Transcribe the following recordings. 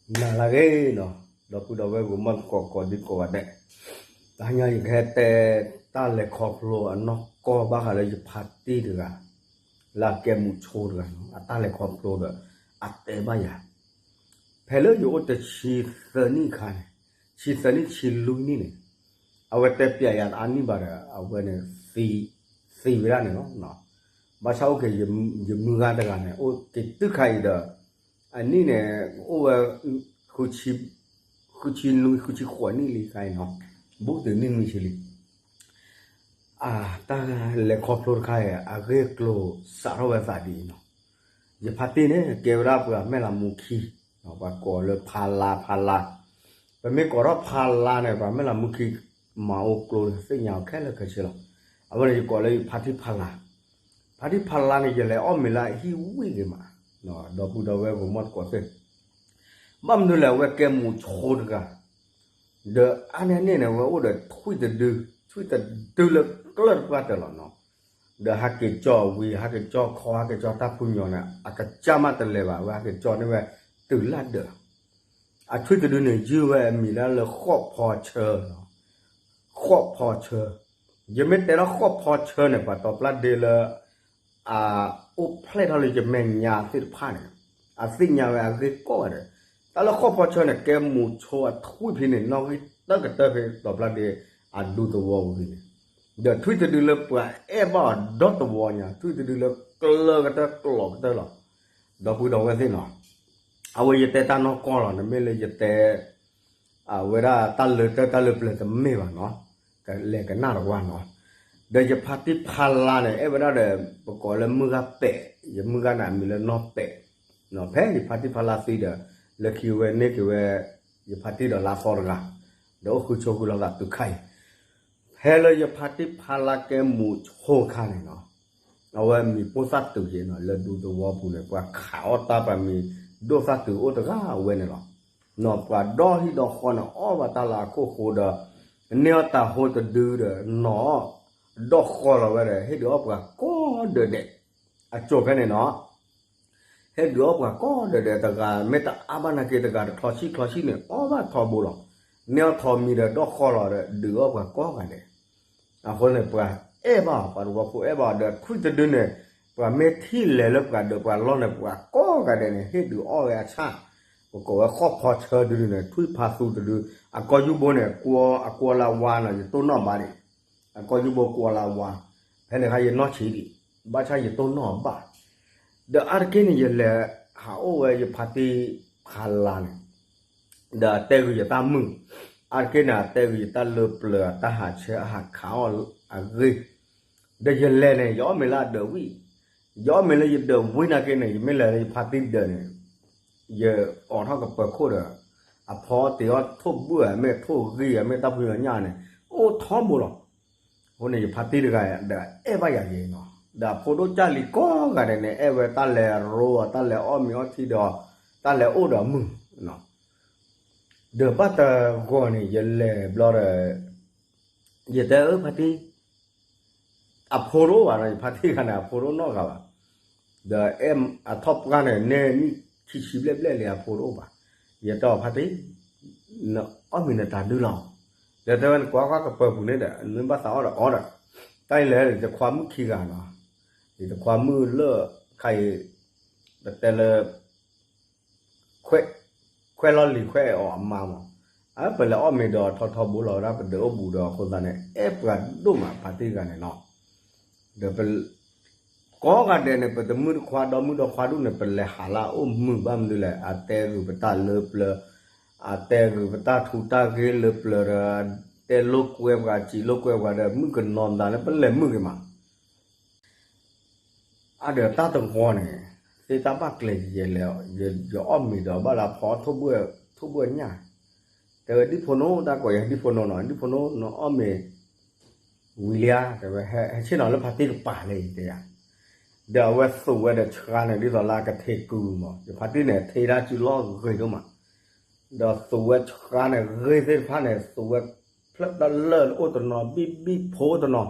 နၤလၢအဂ့ၤနီၤ, ဒီပုၢ်ဒီဝဲၢ်ဂီၤမီၢ်သကိးကိးဒံကိးဂၤဒဲး, တဟါညါယကဟဲတဲတၢ်လဲၤခီဖျိအနီၢ်ကီၢ်ဘၣ်ဃးလၢယဖါတံၢ်တဂၤ လၢအကဲမူးဆိတဂၤနီၤ, အတၢ်လဲၤခီဖျိဒီး အတဲဘၣ်ယၤ ဖဲလၢယအိၣ်တဆံသၢနံၣ်အခါန့ၣ်, ဆံသၢနံၣ်ဆံလွံၢ်နံၣ်န့ၣ်, အဝဲတဲပျးယၤတအါနံၣ်ဘၣ်ဒီး အဝဲန့ၣ် သံဝဲဒၣ်န့ၣ်လီၤ. ဘၣ်ဆၣ်အိၣ်က့ၤ ယမုၢ်ဂၤတဂၤန့ၣ် အိၣ်က့ၤတုၤခါအံၤဒီး အနံၣ်န့ၣ် အိၣ်ဝဲ ဃုဆံနွံ ဃုဆံဃိးနံၣ်လံခါအံၤနီၤ, ဘူးတုၤနံၣ်နွံဆံလံ. အတၢ်လဲၤခီဖျိတခါအံၤ အဂ့ၢ်အကျိၤစးထီၣ်ဝဲသးဒ်အံၤနီၤ. ယဖါတံၢ်န့ၣ် ကဲဝဲဒၣ်ပှၤမဲၢ်လးမူခံ, ပှၤကိးလၢဖါလါ ဖါလါ, ပမ့ၢ်ကိးထီၣ်ဖါလါန့ၣ် ပှၤမဲၢ်လးမူခံ မၤအိၣ်ကျိသ့ၣ်ညါအီၤခဲလၢာ်ခဲဆ့လီၤ. အဝဲန့ၣ်ယကိးလၢယဖါတံၢ်ဖါလါ, ဖါတံၢ်ဖါလါန့ၣ် ယလဲၤအီၣ်မ့ၤလၢအဟံၣ်ဝံၣ်ဂ့ၤမး, ဒီပုၢ်ဒီဝဲၢ်ဂီၤမီၢ်သကိးသ့ၣ် ဘၣ်မနုၤလဲၣ် အဝဲကဲမူးဆိတဂၤ, ဒီးအါန့ၢ်န့ၣ်န့ၣ် အဝဲအိၣ်ဒီးထွံၣ်တဒု, ထွံၣ်တဒုလၢကျၢၢ်တပှၢ်တၢၢ်လီၤနီၤ. ဒီးဟးက့ၤကၠီဝံၤ ဟးက့ၤကၠီခီ ဟးက့ၤကၠီတၢ်ပူၤညီန့ၣ် အကစၢ်မးတလဲၤဘၣ်, အဝဲဟးက့ၤကၠီန့ၢ်ဝဲတုၤလၢဒၢး. အထွံၣ်တဒုန့ၣ် ယုၢ်ဝဲအမံၤလၢလၢဃိးဖီဆၢ, ဃိးဖီဆၢ, ယမ့ၢ်တဲထီၣ်ဃိးဖီဆၢန့ၣ် ပှၤတီၤပျၢ်ဒ့လၢ အအိၣ်ဖျဲၣ်ထီၣ်လၢယမဲာ်ညါသ့ၣ်တဖၣ်န့ၣ် အသ့ၣ်ညါဝဲအဂ့ၢ်ကိးဂၤဒဲး, တၢ်လၢဃိးဖီဆၢန့ၣ် ကဲမူးဆိအထွံၣ်ဖဲန့ၣ် နီၣ်ဂံၢ်တၢကတၢၢ်ဖဲတီၤပျၢ်ဒ့အဒူသဝီပူၤန့ၣ်, ဒီးထွံၣ်တဒုလၢပှၤအဲၣ်ဘၣ်အီၤဒီတဝီညါ, ထွံၣ်တဒုလၢကျၢၢ်ကတၢၢ်ကျိးကတၢၢ်လီၤ. ဒီပုၢ်ဒီဝဲၢ်သ့ၣ်နီၤ, အဝဲယတဲတၢ်နီၢ်ကီၢ်လီၤ, နမ့ၢ်လၢယတဲ အဝဲဒၣ်တၢ်လၢတၢ် တၢ်လၢပျၢၤတမ့ၢ်ဘၣ်နီၤ, ကလဲၤကနၣ်တဝါနီၤ. ဒီးယဖါတံၢ်ဖါလါန့ၣ် အဲၣ်ဝဲဒၣ်ဒီး ပကိးလၢမုၢ်ဂၤပဲာ်, ယမုၢ်ဂၤန့ၣ် အမံၤလၢနီၢ်ပဲာ်, ဖဲယဖါတံၢ်ဖါလါသံဒီး လၢခံဝဲန့ၢ်က့ၤဝဲ ယဖါတံၢ်ဒီးလါသီတဂၤ, ဒီးအိၣ်ဃုဆိဃုလီၤသးတုၤခါအံၤ, ဖဲလၢယဖါတံၢ်ဖါလါကဲမူးဆိအခါန့ၣ်နီၤ, အဝဲမံၤပိၢ်သၣ်တုၤက့ၤနီၤ, လၢဒူသဝီပူၤန့ၣ် ပှၤခးအီၣ်တၢ်ပှၤမံၤဒိၣ်သၣ်တုၤအိၣ်တဂၤဝဲန့ၣ်လီၤ. နီၤ ပှၤဒီဟံၣ်ဒီဃီန့ၣ် အီၣ်ဘၣ်တၢ်လၢအခိၣ်ဃိဒီး န့ၢ်အီၣ်တၤဟိတဒုဒီး နီၤ ဒီဃီလီၤဝဲဒီး ဟ့ၣ်ဒုးအီၣ်ပှၤကိးဒၢးဒဲး, အစိၤဖဲန့ၣ်နီၤ ဟ့ၣ်ဒုးအီၣ်ပှၤကိးဒၢးဒဲး, တဂၤမ့ၢ်တအါဘၣ်နာ်က့ တဂၤတချီဆံချီဆံန့ၣ် အီၣ်ဘၣ်ထီဘိလီၤ. န့ၢ်အီၣ်ထီမံၤဒီး ဒီဃီလီၤဒီး ဒုးအီၣ်ပှၤကိးဂၤဒဲး. အဃိန့ၣ် ပှၤအဲၣ်ဘၣ်အီၤ, ပှၤတဝီဖိအဲၣ်ဘၣ်အီၤဒီး ထွံၣ်တဒုန့ၣ် ပှၤမ့ၢ်ထံၣ်လဲၤလၢပှၤဒၢးပှၤလီၢ်န့ၣ် ပှၤကိးဂၤဒဲးန့ၣ် ဟ့ၣ်ဒုးအီၣ်ဝဲအဆၣ်, ပကိးဝဲဃိးဖီဆၢတဒုန့ၣ် ထွံၣ်ဖါသူတဒု, အကီၢ်ယူၢ်ဘိန့ၣ် အကွီလၢဝါနီၤ, ယတိၢ်နီၣ်ဘၣ်ဒံး အကီၢ်ယူၢ်ဘိကွီလၢဝါ, ဖဲန့ၣ်ခါယနီၢ်ဆံးဒံး, ဘၣ်ဆၣ်ယတိၢ်နီၣ်ဘၣ်. ဒီးအါတက့ၢ်န့ၣ် ယလဲၤဟးအိၣ်ဝဲယဖါတံၢ်ဖါလါန့ၣ်, ဒီးအတဲဂုာ်ယတၢ်မုာ်, အါတက့ၢ်န့ၣ် အတဲဂုာ်ယတၢ်လၢပျၢၤ တၢ်ဟးဆၢအဟးခးအီၣ်အဂ့ၢ်, ဒီးယလဲၤန့ၣ် ယအီၣ်မ့ၤလၢအဒၢးဝံၣ်, ယအီၣ်မ့ၤလၢယဒၢးဝံၣ်နာ်က့န့ၣ် ယမ့ၢ်လဲၤလၢယဖါတံၢ်ဒၢးန့ၣ် ယအိးထီၣ်ကပၢၤခိၣ်ဒီး အဖီတ့ၢ်အီၣ်ထိၣ်ဘုၣ်ဧါ မ့ၢ်ထိၣ်ဂံၢ်ဧါ မ့ၢ်တၢ်ဖုညါန့ၣ် အိၣ်ထီဘိလီၤ. အဃိန့ၣ် ယဖါတံၢ်တဂၤဒီးအဲၣ်ဘၣ်ယၤယဲနီၤ, ဒီးအဖိဒိၣ်ကၢ်လံၤကိးဂၤဒဲးန့ၣ် အဲၣ်ဝဲတၢ်လဲၤရိအီၤ တၢ်လဲၤအီၣ်မ့ၤအီထံဒီး တၢ်လဲၤအိၣ်ဒီးမုာ် ဒီးဘၣ်တဂီၤန့ၣ် ယလဲၤဘျီဒီး ယတဲအၢဖါတံၢ် အဖိတအိၣ်ဘၣ်နီၤ, ယဖါတံၢ်တဂၤန့ၣ် အဖိတအိၣ်နီတဂၤဘၣ်. ဒီးအဲၣ်အထီၣ်ပှၢ်န့ၣ် န့ၢ်နံၣ်ခံဆံဘျဲၣ်ဘျဲၣ်လံ အဖိတအိၣ်ဘၣ်. ယတဲအီၤဖါတံၢ် နအီၣ်မ့ၤနတၤဒုလီၤ. ဒီးတဲဝဲ နကွၢ်ကွၢ်ကပၢၤပူၤန့ၣ်ဒီး နမ့ၢ်ဘၣ်သးအီၣ်ဒီးအီၣ်ဒီး, တၢ်အံၤလဲၣ် ယတခွါမုၣ်ခံဂၤနီၤ, ယတခွါမုၣ်လၢခါအံၤ ပတဲလၢ ခွဲးလီၤလံၤခွဲးအဲၣ်အီၤအမါမး, အပလဲၤအီၣ်မ့ၤဒီးထီထီဘိလီၤဝဲဒၣ် ပဒုးအိၣ်ဘူးဒီးအဃိသတးန့ၣ် အဲၣ်ပှၤဒိၣ်မးဖါတံၢ်တဂၤန့ၣ်နီၤ. ဒီးပ ကိးဂၤဒဲးန့ၣ် ပတမုၣ်တခွါဒီမုၣ်ဒီခွါဒူၣ်န့ၣ် ပလဲၤဟးလၢအအိၣ်မုာ်ဘၣ်မနုၤလဲၣ်, အတဲဂုာ်ပတၢ်လၢပျၢၤ, အတဲဂုာ်ပတၢ်ထူးတၢ်ဂ့ၤလၢပျၢၤဒီး တဲလိာ်ကွဲပှၤစံးလိာ်ကွဲပှၤဒီး မုၣ်ကနီၤသးန့ၣ် ပလဲၤမုာ်ဂ့ၤမး အါဒီးတၢ်တဂီၤန့ၣ် သ့တၢ်ဘၣ်ကျဲၤယဲလဲၣ်, ယအီၣ်မ့ၤဒီးဘၣ်လၢဖီ ထိၣ်ဘှံၣ်ညၣ်, တဲဝဲဒံၣ်ဖိနိ တၢ်ကိးယၤဒံၣ်ဖိနိနီၤ, ဒံၣ်ဖိနိ နအီၣ်မ့ၤဝံၤလံဧါ, တဲဝဲ ဟဲဆ့ၣ်နီၤလၢဖါတံၢ်ကပၤလဲၣ် တဲယၤ, ဒီးအဝဲသူးဝဲဒီးဆှါန့ၣ် ဒ်သိးလၢအကထ့ကုမး, ယဖါတံၢ်န့ၣ် ထ့တၢ်စုလီၢ်ဂ့ၤဒိၣ်မး, ဒီးသူးဝဲဆှါန့ၣ် ဂ့ၤသ့ၣ်တဖၣ်န့ၣ် သူးဝဲဖျၢၣ်တၢ်လၢအိၣ်တနီၤ ဘံၣ်ဘံၣ်ဖိတနီၤ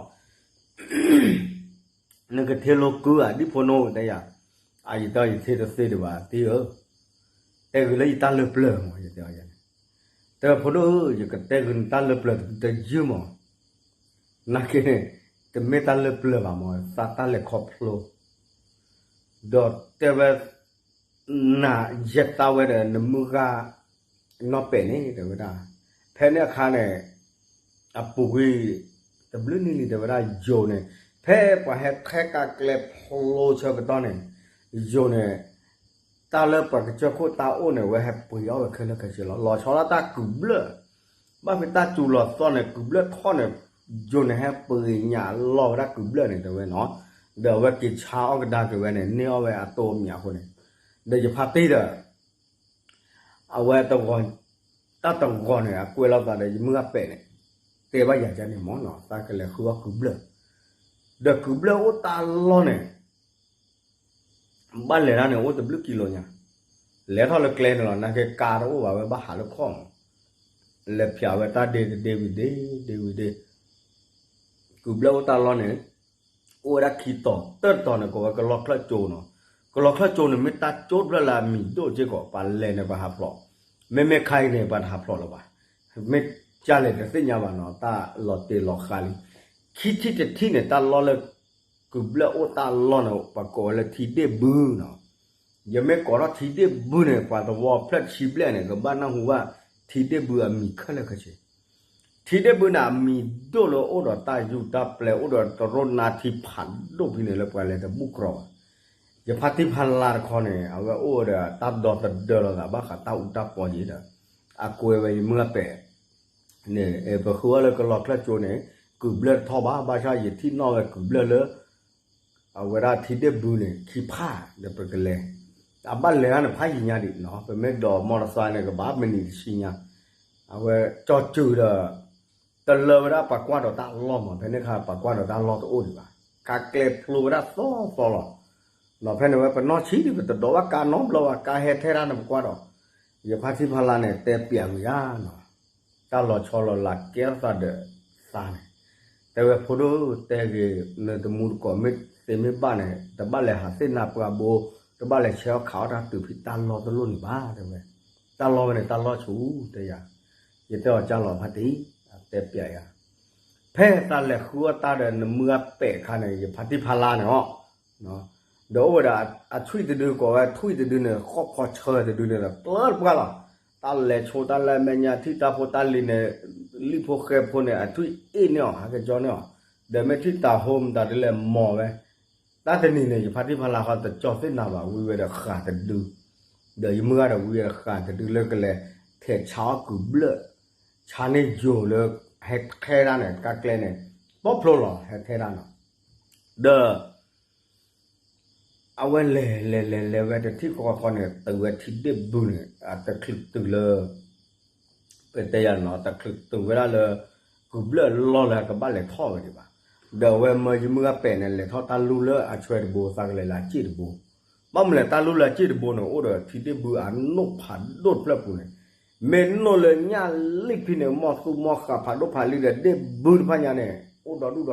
နကထ့လိာ်ကုဧါ ဒံၣ်ဖိနိ တဲယၤ, အယတဲ ယထ့တသ့ဒံးဘၣ် တံၢ်ဧၢ, တဲဂ့ၤလၢယတၢ်လၢပျၢၤမး ယတဲအီၤယၤန့ၣ်, တဲဝဲဖိဒိၣ်ဧၢ ယကတဲဂ့ၤနတၢ်လၢပျၢၤတယုၢ်မး, နာ်က့န့ၣ် တမ့ၢ်တၢ်လၢပျၢၤဘၣ်မး သးတၢ်လဲၤခီဖျိ, ဒီးတဲဝဲ နၤယဲၢ်တၢ်ဝဲဒီးနမုၢ်ဂၤ နီၢ်ပဲာ်န့ၣ် တဲဝဲဒၣ်, ဖဲန့ၣ်အခါန့ၣ် အပူၤကွံာ် တဘျုးနံၣ်လံ တဲဝဲဒၣ် ယိၤန့ၣ် ဖဲပှၤဟဲထဲကါကျဲဖျိဆၢကတီၢ်န့ၣ် ယိၤန့ၣ် တၢ်လၢပှၤကစၢၢ်ခိၣ်တၢ်အိၣ်န့ၣ် အဝဲဟဲပှ့ၤအီၣ်ဝဲခဲလၢာ်ခဲဆ့လီၤ. လီၤဆီဒၣ်တၢ်ကုးဘျၢၣ်, ဘၣ်ဖဲတၢ်စူၤလီၤသီန့ၣ် ကုးဘျၢၣ်ထီၣ်န့ၣ် ယိၤန့ၣ်ဟဲပှ့ၤညၣ်လီၤဝဲဒၣ်ကုးဘျၢၣ်န့ၣ် တဲဝဲနီၤ, ဒီးအဝဲက့ၤဆါအီၣ်ကဒါက့ၤဝဲန့ၣ် န့ၢ်အီၣ်ဝဲအတိၢ်အမံၤအဃိန့ၣ်, ဒီးယဖါတံၢ်ဒီး အဝဲ တၢ်တဂီၤန့ၣ် အကွဲးလိာ်သးဒီး ယမုၢ်ဂၤပဲာ်န့ၣ် တဲဘၣ်ယၤဒ်န့ၣ်မးနီၤ သးကလဲၤဃုအီၣ်ကုးဘျၢၣ်, ဒီးကုးဘျၢၣ်အိၣ်တၢ်လီၢ်န့ၣ် ဘၣ်လဲၤတၢ်န့ၣ် အိၣ်တဘျုးကံလိညါ, လဲၤထီၣ်လၢကျဲန့ၣ်လီၤ နာ်က့ကါတအိၣ်ဘၣ်ဝဲ ဘၣ်ဟးလၢခီၣ်မး, လဲၤဖၠးဝဲတၢ်ဒ့တဒ့ဝံၤဒ့ ဒ့ဝံၤဒ့ ကုးဘျၢၣ်အိၣ်တၢ်လီၢ်န့ၣ် အိၣ်ဝဲဒၣ်ခံတီၤ တၢၢ်တတီၤန့ၣ် ကိးဝဲကလီချၢၣ်ကၠိနီၤ, ကလီချၢၣ်ကၠိန့ၣ် မ့ၢ်တၢ်ကၠိတဖျၢၣ်လၢအမံၤဒိၣ်စ့ၢ်ကီး ပှၤလဲၤန့ၣ် ပှၤဟးဖျိး, မ့မ့ၢ်ခါအံၤန့ၣ် ပှၤတဟးဖျိးလၢၤဘၣ်, မ့ၢ်ကၢ်လဲၣ်တသ့ၣ်ညါဘၣ်နီၤ တၢ်လီၤတ့ၢ်လီၤဃးလံ, ခံထံၣ်တထံၣ်န့ၣ် တၢ်လီၢ်လၢ ကုးဘျၢၣ်အိၣ်တၢ်လီၢ်န့ၣ် ပှၤကိးဝဲလၢထံဒ့ၣ်ဘုနီၤ, ယမ့ၢ်ကိးထီၣ်ထံဒ့ၣ်ဘုန့ၣ် ပှၤသဝီဖျၢၣ်ဆံဘျဲၣ်န့ၣ် ကဘၣ်နၢ်ဟူဘၣ် ထံဒ့ၣ်ဘုအမံၤခဲလၢာ်ခဲဆ့ ထံဒ့ၣ်ဘုန့ၣ် အမံၤဒိၣ်လၢအိၣ်ဒီးတၢ်ယူၢ်တၢ်ပျဲၤ အိၣ်ဒီးတရူၢ်နါထံဖးဒိၣ်ဖဲန့ၣ်လၢပှၤလဲၤတဘူၣ်ကြီဘၣ်, ယဖါတံၢ်ဖါလါတခီန့ၣ် အဝဲအိၣ်ဝဲဒီးတၢ်ဒီသဒၢလိာ်သးဘၣ်ဃးတၢ်အူတၢ်ပီယံၤဒီး အကွဲးဝဲယမုၢ်ဂၤပဲာ်န့ၣ် ပဃုအီၣ်လၢကလီချၢၣ်ကၠိန့ၣ် ကုးဘျၢၣ်တထီၣ်ဘၣ် ဘၣ်ဆၣ်ယထံၣ်နီၣ်ဝဲကုးဘျၢၣ်လၢ အဝဲဒၣ်ထံဒ့ၣ်ဘုန့ၣ် ခံဖးဒီးပကလဲၤ, အဘၣ်လဲၤတၢ်န့ၣ်ဖးယံၤညါဒံးနီၤ ပမ့ၢ်ဒိးမီတစါန့ၣ် ကဘၣ်မံးနံးတဆံညါ, အဝဲကၠီၤစၢၤဒီး တလၢဝဲဒၣ်ပှၤကွၢ်ဒီးတၢ်လီၢ်မး ဖဲန့ၣ်အခါပှၤကွၢ်ဒီးတၢ်လီၢ်တအိၣ်ဒံးဘၣ်, ကါကျဲဖျိဝဲဒၣ်သီသီလီၤ, ဒီးဖဲန့ၣ်ဝဲပနီၢ်ဆံးဒံး ပတဒိးဘၣ်ကါနီတဘျီဘၣ် ကါဟဲထဲတၢ်န့ၣ်ပကွၢ်ဒီး, ယဖါတံၢ်ဖါလါန့ၣ် တဲပျးဝံၤယၤနီၤ တၢ်လီၤဆီလီၤလးကဲထီၣ်သးဒီးသးန့ၣ်, တဲဝဲဖိဒိၣ် တဲဂ့ၤ နတမူတကိးမ့ၢ်သ့မ့ၢ်ဘၣ်န့ၣ် တဘၣ်လဲၤဟးသ့ၣ်နါပှၤဘိ, တဘၣ်လဲၤဆဲးအီၣ်ခးအီၣ်တၢ်တုၤဖံးတၢ်လီၢ်တလိၣ်န့ၣ်ဘၣ် တဲဝဲ, တၢ်လီၢ်ဝဲန့ၣ်တၢ်လီၢ်ဆူၣ် တဲယၤ, ယတဲအီၤကၢ်လီၤဖါတံၢ်, တဲပျးယၤ, ဖဲသးလဲၤဃုအီၣ်တၢ်ဒီးနမုၢ်ဂၤပဲာ်အခါန့ၣ် ယဖါတံၢ်ဖါလါန့ၣ်အီၤ ဒီးအိၣ်ဝဲဒၣ်အထွံၣ်တဒု ကိးဝဲထွံၣ်တဒုန့ၣ် ဃီၣ်ဖီဆၢတဒုန့ၣ်ဒီး ကျၢတပှၢ်လီၤ, တၢ်လဲၤဆိတၢ်လၢအမဲာ်ညါ ထံၣ်တၢ်ဖိတၢ်လံၤန့ၣ် လံၣ်ဖိဃဲဖိန့ၣ် အထွံၣ်အ့ၣ်န့ၢ်အီၤ ဟးကကၠီန့ၢ်အီၤ, ဒီးမ့ၢ်ထံၣ်တၤဟိမတၤဒ်လဲၣ်မီၤဝဲ, တၢ်တနံၤန့ၣ် ယဖါတံၢ်ဖါလါဃီတကၠီသ့ၣ်နၤဘၣ် ဝံဝဲဒီးဃာ်တဒု, ဒီးယမုၢ်ဂၤဒီးဝံဝဲဒီးဃာ်တဒုလၢကလဲၤ ထဲးဆါအီၣ်ကုးဘျၢၣ်, ဆါန့ၢ်ယိၤလၢ ဟဲထဲတၢ်န့ၣ် ကါကျဲန့ၣ် ပီၣ်ဖျိလီၤ ဟဲထဲတၢ်နီၤ, ဒီး အဝဲလဲၤလဲၤလဲၤလဲၤဝဲတထံၣ်ဃီဃီန့ၣ် တုၤဝဲထံဒ့ၣ်ဘုန့ၣ် အတချုးတုၤလၢ ပတဲယၤနီၤ တချုးတုၤဝဲဒၣ်လၢ ကုးဘျၢၣ်အလီၢ်လၢအကဘၣ်လဲၤထီၣ်ဝဲဒံးဘၣ်, ဒီးအဝဲမၢယမုၢ်ဂၤပဲာ်န့ၣ် လဲၤထီၣ်တၢ်လူၢ်လၢအဆွဲတဘိ သးကလဲၤလၢအစ့ၣ်တဘိ, ဘၣ်မနုၤလဲၣ် တၢ်လူၢ်လၢအစ့ၣ်တဘိန့ၣ် အိၣ်ဒီးထံဒ့ၣ်ဘုအနိၣ်ဖးဒိၣ်တဖျၢၣ်ပူၤန့ၣ်, မ့ၢ်နိၣ်လၢညၣ်လံၣ်ဖံန့ၣ် မီၢ်သူမီၢ်ဃာ်ဖးဒိၣ်ဖးလံၤဒီး ဒ့ၣ်ဘုတဖၣ်ညါန့ၣ် အိၣ်ဒီ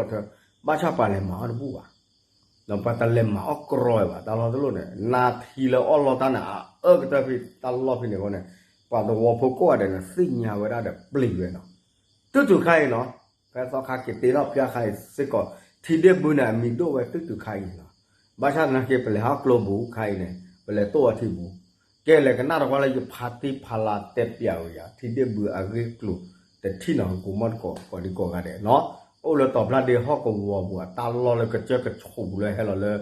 ဒူၣ်ဒီထၢ, ဘၣ်ဆၣ်ပှၤလဲၤမၤအီၣ်တဘူၣ်ဘၣ် ဒီးပှၤတလဲၤမၤအီၣ်ကြီဘၣ် တၢ်လီၢ်တလိၣ်န့ၣ် နါထံလၢအီၣ်လီတၢ်န့ၣ် အအၢကတၢၢ်ဖဲတၢ်လီၢ်ဖဲန့ၣ်အဃိန့ၣ်, ပှၤသဝီဖိကိးဂၤဒဲးန့ၣ် သ့ၣ်ညါဝဲဒၣ်ဒီးပျံၤဝဲနီၤ, တုၤတုၤခါအံၤနီၤ, ဖဲသီခါက့ၤတ့ထီၣ်ဖဲအခါအံၤစ့ၢ်ကီး, ထံဒ့ၣ်ဘုန့ၣ် အမံၤဒိၣ်ဝဲတုၤတုၤခါအံၤနီၤ, ဘၣ်ဆၣ်သနာ်က့ ပလဲၤဟီၣ်ကျိပူၤခါအံၤန့ၣ် ပလဲၤတိၢ်ဝဲထံပူၤ, ကဲလဲၤကနၣ်တကွၢ်လၢယဖါတံၢ်ဖါလါတဲပျးဝဲယၤ ထံဒ့ၣ်ဘုအဂ့ၢ်ကျိၤတထံၣ်နီၤ ကကိးမီၢ်တကိးကိးဒံကိးဂၤဒဲးနီၤ, အိၣ်လၢတီၤဖျါဒ့ဟီၣ်ကဝီၤပူၤ အတၢ်လီၢ်လၢကစၢၢ်ကဆိးပူၤလၢဟဲလီၤလၢ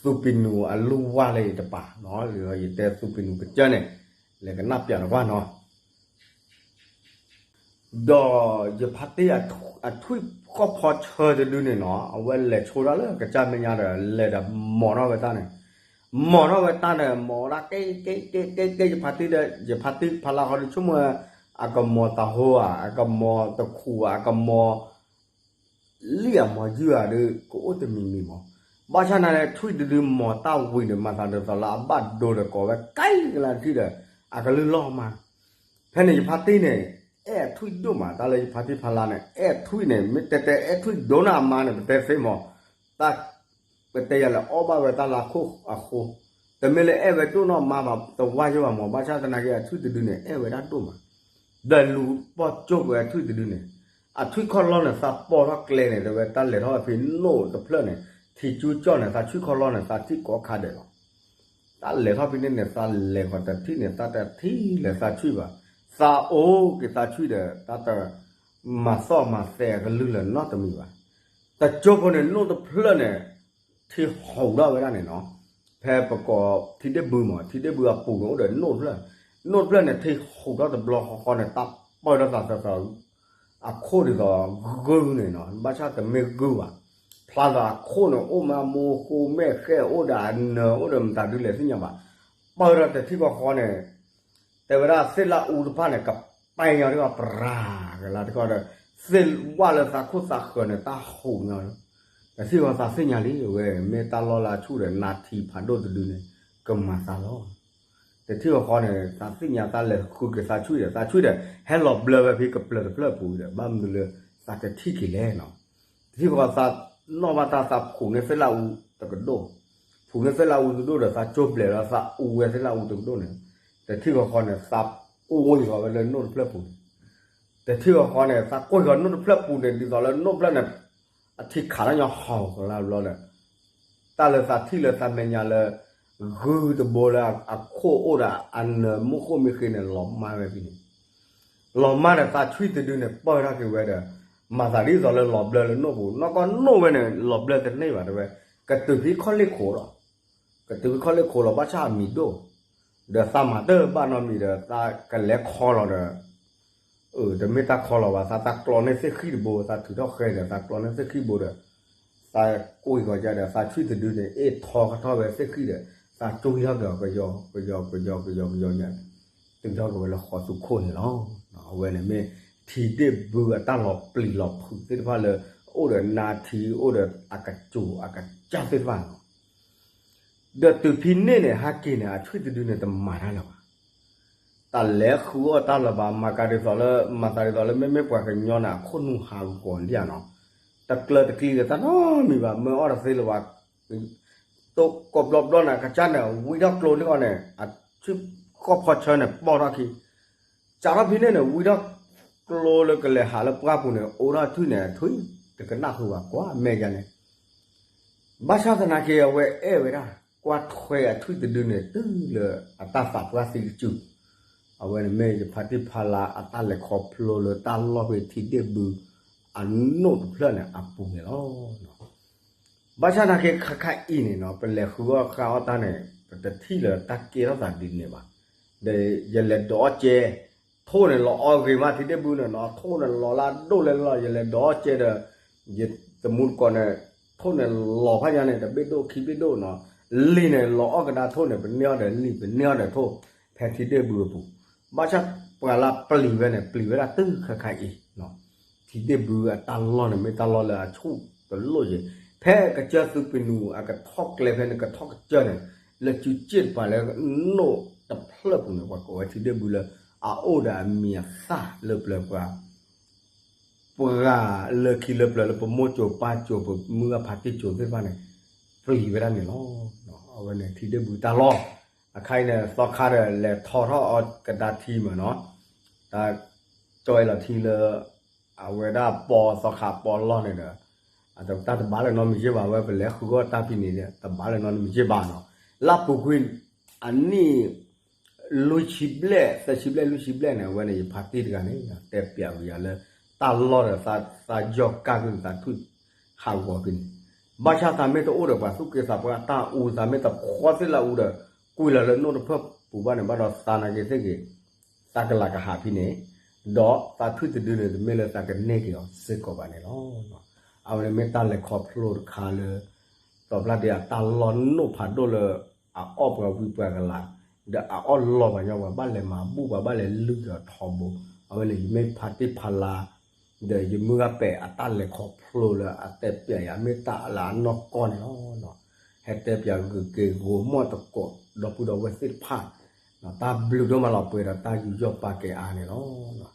သူပံနူၤအလူၢ်ဝါလၢယတပၤနီၤ, ယတဲသူပံနူၤကစၢၢ်န့ၣ် လဲၤကနၣ်ပျးတကွၢ်နီၤ ဒီးယဖါတံၢ်အထွံၣ်ဃီၣ်ဖီဆၢတဒုန့ၣ်နီၤ အဝဲလဲၤဆိတၢ်လၢကစၢ်မဲာ်ညါဒီး လဲၤဒီးမီၤထီၣ်ဝဲတၢ်န့ၣ်, မီၤထီၣ်ဝဲတၢ်န့ၣ် မီၤဝဲဒၣ်ကဲကဲကဲကဲကဲ ယဖါတံၢ်ဒီး ယဖါတံၢ်ဖါလါဃီဒီး ဆိကမိၣ်ဝဲ အကမီၤတၤဟိဧါ အကမီၤတခူးဧါ အကမီၤ လံၣ်ဧါမီၤယုၢ်ဧါဒီး ကအိၣ်တမံၤမံၤမီၤ, ဘၣ်ဆၣ်နာ်လၢထွံၣ်တဒုမီၤတၢ်ဝံၤဒီး မၤသးဒ်သိးလၢအဘၣ်ဒိဒီးကိးဝဲကဲကလၢထံၣ်ဒီး အကလုၢ်လီၤမး, ဖဲန့ၣ်ယဖါတံၢ်န့ၣ် အဲၣ်အထွံၣ်ဒိၣ်မး တၢ်လၢယဖါတံၢ်ဖါလါန့ၣ် အဲၣ်ထွံၣ်န့ၣ် မ့ၢ်တဲတဲအဲၣ်ထွံၣ်ဒိၣ်န့ၢ်အမါန့ၣ် ပတဲသ့မီၤ, တၢ် ပတဲယၤလဲၤအီၣ်ဘၣ်ဝဲတၢ်လၢခိၣ်အဃိ, တမ့ၢ်လၢအဲၣ်ဝဲဒိၣ်နီၢ်မါဘၣ် တဝါယိဘၣ်မး ဘၣ်ဆၣ်သနာ်က့အထွံၣ်တဒုန့ၣ် အဲၣ်ဝဲဒၣ်ဒိၣ်မး, ဒီးလူၤပိာ်ကၠိကွံာ်အထွံၣ်တဒုန့ၣ်, အထွံၣ်ခီၣ်လီၢ်န့ၣ် သးပိာ်ထီၣ်ကျဲန့ၣ် တဲဝဲတၢ်လဲၤထီၣ်ဖဲနိၣ်တဖျၢၣ်န့ၣ် ထံကၠူကၠီၣ်န့ၣ် သးထွံၣ်ခီၣ်လီၢ်န့ၣ် သးထံၣ်ကိးခါဒဲးလီၤ. တၢ်လဲၤထီၣ်ဖဲန့ၣ်န့ၣ် သးလဲၤဃီၤတထံၣ်န့ၣ် သးတထံၣ်လၢၤသးထွံၣ်ဘၣ်, သးအိၣ်က့ၤသးထွံၣ်ဒီး တၢ်တမၤသီၣ်မၤသဲအကလုၢ်လၢၤနီတမံၤဘၣ်. တကၠိဖိန့ၣ် နိၣ်တဖျၢၣ်န့ၣ် ထံဟူးထီၣ်ဝဲဒၣ်န့ၣ်နီၤ, ဖဲပကိးထံဒ့ၣ်ဘုမး ထံဒ့ၣ်ဘုအပူၤန့ၣ် အိၣ်ဒီးနိၣ်တဖျၢၣ်, နိၣ်တဖျၢၣ်န့ၣ် ထံဟူးထီၣ်တဘျီဃီဃီန့ၣ် တၢ်ပၢၢ်ထီၣ်သးသးသး အခိၣ်ဒ်သိးဂုၢ်န့ၣ်နီၤ, ဘၣ်ဆၣ်တမ့ၢ်ဂုၢ်ဘၣ်, ဖျါသးအခိၣ်န့ၣ် အိၣ်မးမိၢ်ဃိမဲာ်ဃဲၣ် အိၣ်ဒီးအနၢၤ အိၣ်ဒီးမတၤဒုလဲၣ်သ့ၣ်ညါဘၣ်, ပၢၢ်ထီၣ်တထံၣ်ဃီဃီန့ၣ် တဲဝဲဒၣ်သ့ၣ်လၣ်အူတဖၣ်န့ၣ် ကပဲညီတခီ ပရၤကလါတခီဒီး သ့ၣ်ဝၣ်လၢသးခိၣ်သးဃၢၤန့ၣ် တၢ်ဟူးညီ, တထံၣ်ဃီသးသ့ၣ်ညါလံ အဝဲမ့ၢ်တၢ်လီၢ်လၢအဆူၣ်ဒီး နါထံဖးဒိၣ်တဒုန့ၣ် ကမၤသးလီၤ. တထံၣ်ဃီဃီန့ၣ် သးသ့ၣ်ညါသးလဲၤဃုက့ၤသးထွံၣ်ဒီး သးထွံၣ်ဒီး ဟဲလီၤဘျၢဝဲဖဲကပျၢၤတဖျၢၣ်အပူၤဒီး ဘၣ်မနုၤလၢသးတထံၣ်က့ၤလဲၣ်နီၤ, တထံၣ်ဃီသးနီၣ်ဘၣ်တၢ်သးဖူးန့ၢ်သ့ၣ်လၣ်အူတကဒိၣ်, ဖူးန့ၢ်သ့ၣ်လၣ်အူတကဒိၣ်ဒီး သးကၠိဘျဲးလီၤ သးအူဝဲသ့ၣ်လၣ်အူတကဒိၣ်န့ၣ်, တထံၣ်ဃီဃီန့ၣ် သးကွံဃီၤဝဲလၢနိၣ်တဖျၢၣ်ပူၤန့ၣ်, တထံၣ်ဃီဃီန့ၣ် သးကွံဃီၤနိၣ်တဖျၢၣ်ပူၤန့ၣ် ဒ်သိးလၢနိၣ်တဖျၢၣ်န့ၣ် အထံခးထီၣ်ညီဟီၣ်ကလါဘျီဒီး တၢ်လၢသးထံၣ်လၢသးမဲာ်ညါလၢ ဂုၢ်တဘိလၢအခိၣ်အိၣ်ဒီးအနၢၤမိၢ်ဃိမ့ၢ်ဃ့န့ၣ် လီၤမၢ်ဝဲဖဲန့ၣ်, လီၤမၢ်ဒီးသးထွံၣ်တဒုန့ၣ် ပၢၢ်ထီၣ်က့ၤဝဲဒီး မၤသးဒ်သိးလၢလီၤဘျၢလၢနိၣ်ပူၤ နီၢ်ကီၢ်နိၣ်ဝဲန့ၣ် လီၤဘျၢတန့ၢ်ဘၣ်တဲဝဲ, ကတုၤဖဲခီၣ်လ့ၢ်ခိၣ်လီၤ, ကတုၤဖဲခီၣ်လ့ၢ်ခိၣ်လီၤ ဘၣ်ဆၣ်အမံၤဒိၣ်, ဒီးသးမၤတၢ်ဘၣ်နီတမံၤဒီး သးကလဲၤခီလီၤဒီး တမ့ၢ်တၢ်ခီလီၤဘၣ် သးတၢ်ကျီန့ၢ်သ့ၣ်ဃံၣ်တဘိ သးထုးထီၣ်ဃဲဒီး သးကျီန့ၢ်သ့ၣ်ဃံၣ်ဘိဒီး သးကွံဃီၤကဒီး သးထွံၣ်တဒုန့ၣ် အ့ၣ်ထီကထီၣ်ဝဲသ့ၣ်ဃံၣ်ဒီး သးကၠိထီၣ်က့ၤအီၤ ကယီကယီကယီကယီကယီညါန့ၣ် တုၤထီၣ်က့ၤဝဲလၢဃီသူခိၣ်န့ၣ်လီၤ. အဝဲန့ၣ်မ့ၢ်ထံဒ့ၣ်ဘုအတၢ်လီၤပျံၤလီၤဖုးသ့ၣ်တဖၣ်လၢ အိၣ်ဒီးနါထံ အိၣ်ဒီးအကစူၤအကစၢ်သ့ၣ်တဖၣ်လီၤ. ဒီးတုၤဖဲန့ၣ်န့ၣ် ဟဲက့ၤန့ၣ် အထွံၣ်တဒုန့ၣ် တမၤတၢ်လၢၤဘၣ် တၢ်လဲၤဃုအီၣ်တၢ်လၢၤဘၣ် မၤကၤဒ်သိးလၢ မၤသးဒ်သိးလၢ မ့မ့ၢ်ပှၤကညီန့ၣ် အခိၣ်နူာ်ဟးဂီၤလံဧါနီၤ, တကျၢၤတကျံၤဒီးတၢ်နီတမံၤဘၣ် မၢအီၣ်တသ့လၢၤဘၣ်, တိကိးဘျီဘျီန့ၣ် အကစၢ်န့ၣ် ဝံထီၣ်ကျိလံအီၤန့ၣ် အထွံၣ်ဃီၣ်ဖီဆၢန့ၣ် ပိာ်ထီၣ်ခံ စးထီၣ်ဖဲန့ၣ်န့ၣ် ဝံထီၣ်ကျိလၢကလဲၤဟးလၢပှၢ်ပူၤန့ၣ် အိးထီၣ်ထွံၣ်န့ၣ် ထွံၣ်တကနၣ်ဃုာ်ဘၣ်ကွၢ်မဲာ်ယါန့ၣ် ဘၣ်ဆၣ်သနာ်က့ အဝဲအဲၣ်ဝဲဒၣ် ကွၢ်ထွဲအထွံၣ်တဒုန့ၣ် တုၤလၢအတၢ်သးပှၢ်သံတစု, အဝဲန့ၣ်မ့ၢ်ယဖါတံၢ်ဖါလါအတၢ်လဲၤခီဖျိလၢတၢ်လီၢ်ဖဲထံဒ့ၣ်ဘု အနိၣ်တဖျၢၣ်န့ၣ်အပူၤန့ၣ်လီၤ. ဘၣ်ဆၣ်သနာ်က့ ခါခါအံၤန့ၣ်နီၤ ပလဲၤဃုအီၣ်ဃုအီၣ်တၢ်န့ၣ် ပတထံၣ်လၢတၢ်ကဲထီၣ်သးဒ်န့ၣ်ဘၣ်. ဒီးယလဲၤဒိးအီၣ်ကဲ ထိၣ်န့ၣ်လီၤအီၣ်ဂ့ၤမး ထံဒ့ၣ်ဘုန့ၣ်နီၤ ထိၣ်န့ၣ်လီၤလၢအဒိၣ်လဲၣ်လီၤ ယလဲၤဒိးအီၣ်ကဲဒီး ယတမူတကိးန့ၣ် ထိၣ်န့ၣ်လီၤဖးညါန့ၣ် တဘ့ၣ်ဒိၣ်ခံဘ့ၣ်ဒိၣ်နီၤ လံာ်န့ၣ်လီၤအီၣ်ကဒါထိၣ်န့ၣ် ပန့ၢ်အီၣ်ဒီးလံာ် ပန့ၢ်အီၣ်ဒီးထိၣ် ဖဲထံဒ့ၣ်ဘုအပူၤ ဘၣ်ဆၣ်ပှၤလၢပျံၤဝဲန့ၣ် ပျံၤဝဲဒၣ်တုၤခါခါအံၤ ထံဒ့ၣ်ဘုအတၢ်လီၢ်န့ၣ် မ့ၢ်တၢ်လီၢ်လၢအဆူၣ်တလိၣ်က့ၤ ဖဲကစၢၢ်သုးပ့ၤနူးအကထီၣ်ကျဲဖဲန့ၣ် ကထီၣ်ကစၢၢ်န့ၣ် လၢစုစ့ၣ်တပၤလၢနိၣ်တဖျၢၣ်ပူၤန့ၣ် ပှၤကိးဝဲထံဒ့ၣ်ဘုလၢ အအိၣ်ဒီးအမံၤအသၣ်လၢပျၢၤပှၤ ပှၤလၢခံလၢပျၢၤလၢပမိၢ်စိၤပၢ်စိၤပမုၢ်အဖါတံၢ်စိၤသ့ၣ်တဖၣ်န့ၣ် ပျံၤဝဲဒၣ်န့ၣ်လီၤ. အဝဲန့ၣ်ထံဒ့ၣ်ဘုတၢ်လီၢ် အခါအံၤန့ၣ် သီခါဒီးလဲၤထီထီၣ်အီၣ်ကဒါထံမ့ၢ်နီၤ တၢ်ကၠီလီၤထံလၢ အဝဲဒၣ်ပီသီခါပီလီၢ်န့ၣ်ဒီး တၢ်တဘၣ်လၢၤနီတမံၤဘၣ် အဝဲပလဲၤဃုအီၣ်တၢ်ဖဲန့ၣ် တဘၣ်လၢၤနီတမံၤဘၣ်နီၤ လၢပူၤကွံာ် အနံၣ် လွံၢ်ဆံဘျဲၣ် သၢဆံဘျဲၣ် လွံၢ်ဆံဘျဲၣ်န့ၣ် အဝဲန့ၣ် ယဖါတံၢ်တဂၤန့ၣ် တဲပျးဝံၤယၤလၢ တၢ်လီၢ်ဒီးသးယီၢ်ကၢ်ကွံာ်သးထွံၣ် ဟးဂီၤဖဲန့ၣ် ဘၣ်ဆၣ်သးမ့ၢ်တအိၣ်ဒီးပှၤသူၣ်က့သးပှၢ်တၢ်အူ သးမ့ၢ်တဖှီသ့ၣ်လၢအူဒီး ကွံာ်လီၤလၢနိၣ်တဖျၢၣ်ပူၤဘၣ်န့ၣ် ဘၣ်ဒီးသးနာ်က့ၤသ့ၣ်ဂ့ၤ သးကလၤကဟးဖဲန့ၣ် ဒီးသးထွံၣ်တဒုန့ၣ် တမ့ၢ်လၢသးကန့ၢ်က့ၤအီၤစ့ၢ်ကီးဘၣ်န့ၣ်လီၤ. အဝဲန့ၣ်မ့ၢ်တၢ်လဲၤခီဖျိတခါလၢ စီၤပျၢ်ဒ့အတၢ်လီၢ်နိၣ်ဖးဒိၣ်လၢ အအီၣ်ပှၤဝံပှၤကလၤ ဒီးအအီၣ်လီၤပှၤညီ ပှၤဘၣ်လဲၤမၤဘူၣ် ပှၤဘၣ်လဲၤလုၢ်က့ၤအီၤထီဘိ အဝဲန့ၣ် ယမ့ၢ်ဖါတံၢ်ဖါလါ ဒီးယမုၢ်ဂၤပဲာ်အတၢ်လဲၤခီဖျိလၢအတဲပျးယၤ မ့ၢ်တၢ်လၢအနီၢ်ကီၢ်န့ၣ်လီၤ. ဟဲတဲပျးဂ့ၤက့ၤဂိၤမီၢ်တကိး ဒီပုၢ်ဒီဝဲၢ်သ့ၣ်တဖၣ် တၢ်ဘျုးဒိၣ်မးလီၤပှဲၤဒီးတၢ်ယူးယီၣ်ပာ်ကဲအါန့ၣ်လီၤ.